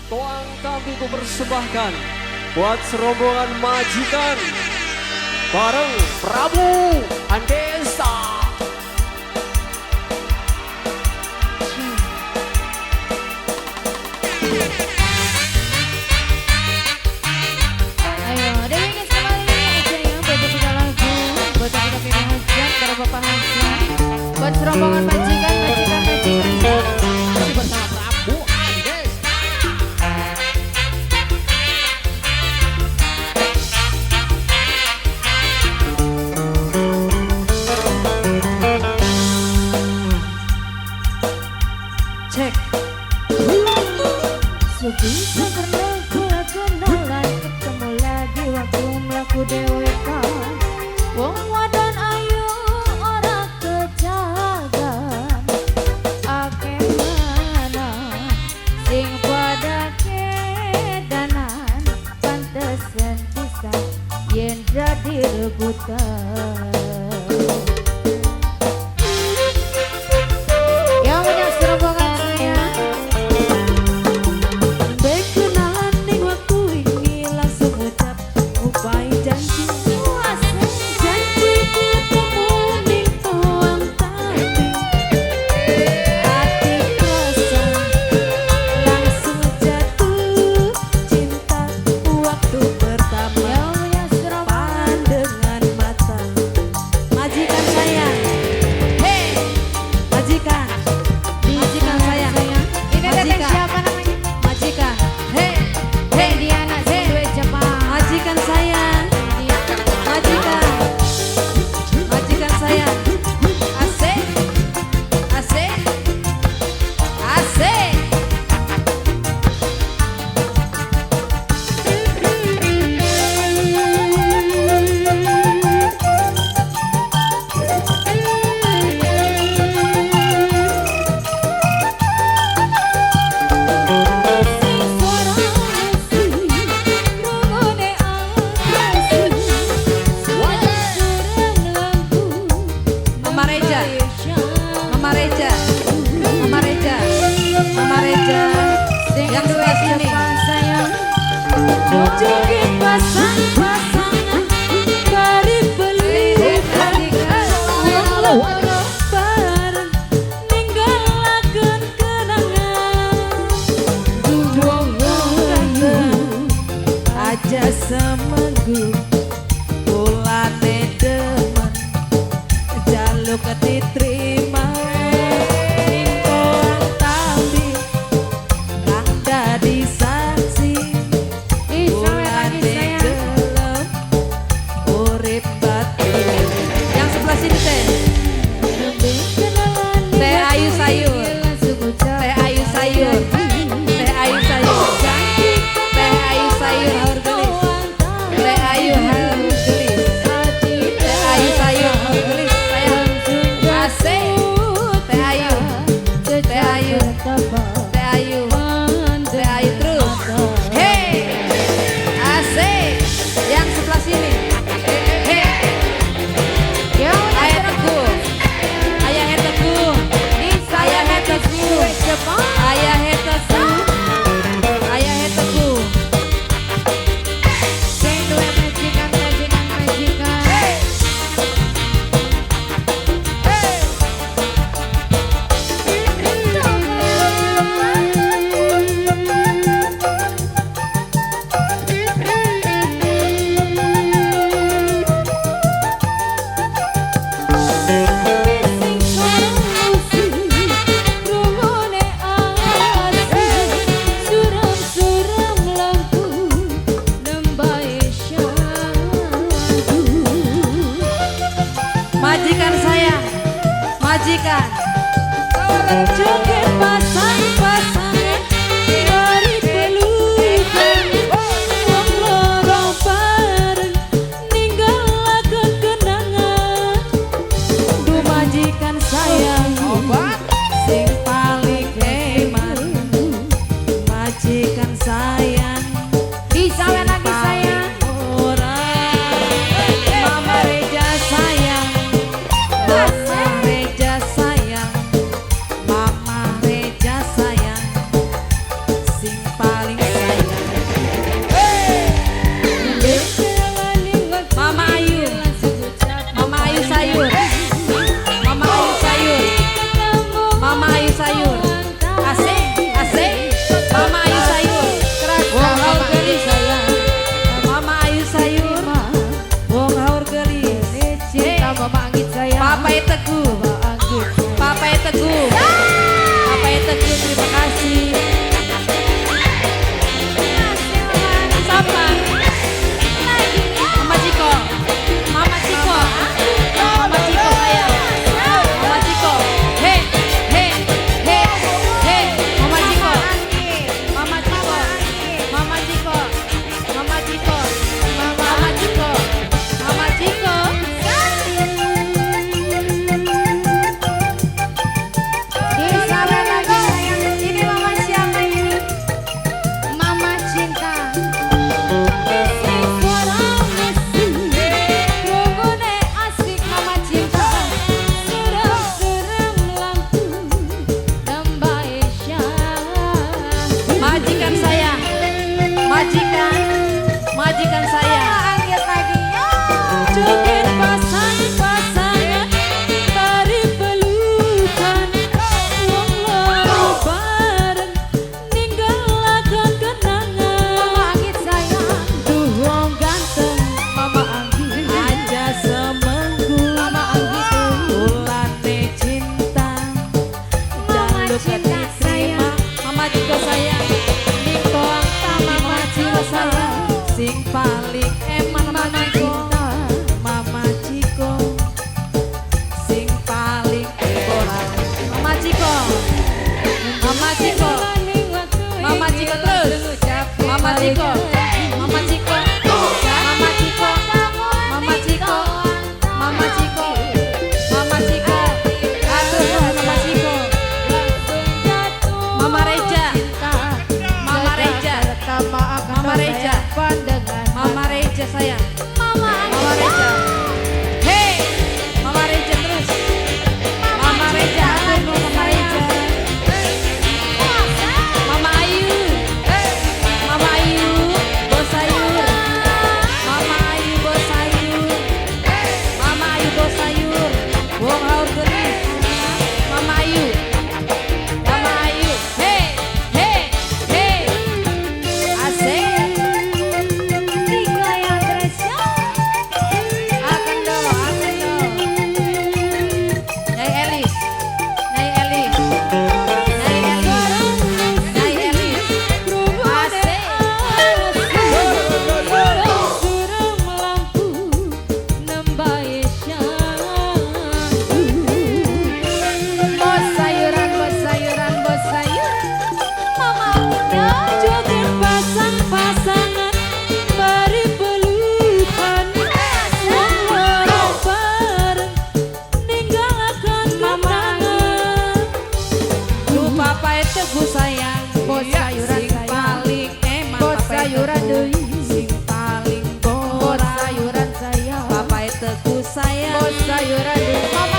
Toang Tambi ku persembahkan buat serombongan majikan bareng Prabu Andesta. Ayo, Dewi kembali aja ya buat kita lagu, buat kita pilih hajat, para bapak hajat, buat serombongan majikan, majikan, majikan. Masih bersama Prabu Andesta. Cek. Sebisa pernah kula kenalan, ketemu lagi waktu mlaku dhewekan. Wong wadon ayu ora kejagan, akeh mana sing pada kedanan, pantesen pisan yen dadi rebutan. Yang punya serombongan saya. Baik kenalan ning waktu wingi langsung ngucap ngupai janji. Janji ketemu ning Toang Tambi. Ati krasa langsung jatuh cinta waktu pertama. Yang punya serombongan. Pandangan mata. Majikan saya. Hey, Majikan. Majikan saya. Ini teteh Majikan. siapa namanya? Majikan. Hey, hey Diana, sing duwe Jepang. Majikan saya. Majikan. Majikan saya. Asik. Asik. Asik. Sing suarane rungone asi, surang lagu. Mama Reja. Mama Reja. Mama Reja. Mama Reja. Sing Yang duwe sebelah sini. Jepang sayang. Joget pasang-pasangan bari pelukan wong loro bareng ninggalaken kenangan. Wong aja semenggu kulane demen jaluk diterima ning Toang Tambi kang dadi saksi. Ih, sampe lagi Kulane sayang. gelem sayang. Ning toang Mama Mama Ciko sayang. Sing paling eman Mama Mama Ciko. cinta. Mama Ciko sing paling bola. Mama Ciko, Mama Ciko, Mama Ciko terus. Mama Ciko, Mama Ciko, Mama Ciko, Mama Ciko, Mama Ciko, Mama Ciko, atur Mama Ciko, Mama Reja, Mama Reja, Mama Reja, Mama Reja sayang, Mama Mama Reja, hey, Mama Reja terus, Mama Reja, atur Mama Reja, Mama Ayu, Mama Ayu, bos sayur, Mama Ayu bos sayur, Mama Ayu bos sayur, wong haur gelis, Mama Ayu, Mama Ayu, hey, hey, hey, asik, Tiga yang terasa. Akan do, akan do, Nyai Elis, Nyai Elis, Nyai Elis, Nyai Elis, asik. Suram lampu nembae Bos sayuran, bos sayuran, bos sayur. Mama punya Joget pasang-pasangan mari pelukan. Wong loro bareng ninggalaken Mama kenangan. Ku papai teguh sayang. Bos sayuran sing sayang. Paling eman Bos papai sayuran teguh. deui. Sing paling Bos bola sayuran sayang. papai teguh sayang. Bos sayuran deui. Mama